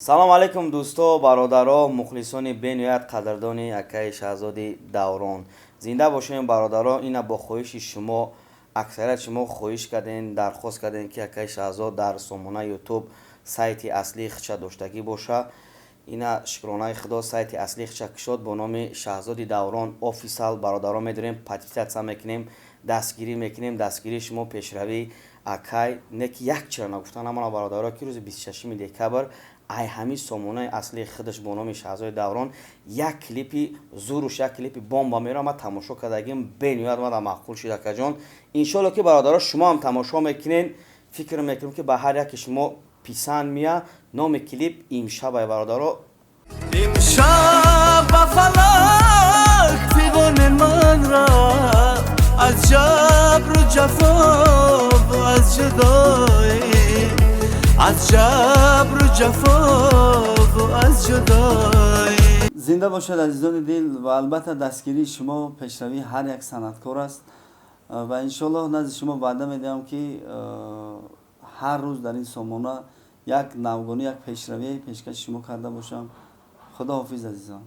Салом алейкум, дӯсто, бародаро, мухлисони бениҳоят қадрдони акаи Шаҳзоди Даврон. Зинда бошем, бародаро. Ина бо хоҳиши шумо, аксарияти шумо хоҳиш кардем, дархост кардем, ки акаи Шаҳзод дар сомонаи Ютуб сайти аслии худша доштагӣ боша. Ина, шукронаи Худо, сайти аслии худша кушод бо номи Шаҳзоди Даврон Офисал. Бародаро, медорем, подписаться мекунем, дастгирӣ мекунем. Дастгирии шумо пешравии акай. Не ки як чира нагуфта намона, бародаро, ки рӯзи 26 декабр ай ҳамин сомонаи аслии худаш бо номи Шаҳзоди Даврон як клипи зуруш, як клипи бомба мера. Ма тамошо кардагим, бениҳоят мада маъқул шид, акаҷон. Иншолло, ки, бародаро, шумо ҳам тамошо мекунен. Фикр мекунем, ки ба ҳар яке шумо писанд мия. Номи клип «Имшабай», бародаро. Имшаб ба фалак фиғони ман рафт аз ҷабру ҷафо, аз ҷудоӣ, аз ҷабру ҷафо, аз ҷудоӣ. Зинда бошад, азизони дил, ва албатта дастгирии шумо пешравии ҳар як санъаткор аст. Ва иншоаллоҳ, назди шумо ваъда медиҳам, ки ҳар рӯз дар ин сомона як навгонӣ, як пешравие пешкаши шумо карда бошам. Худо ҳофиз, азизон.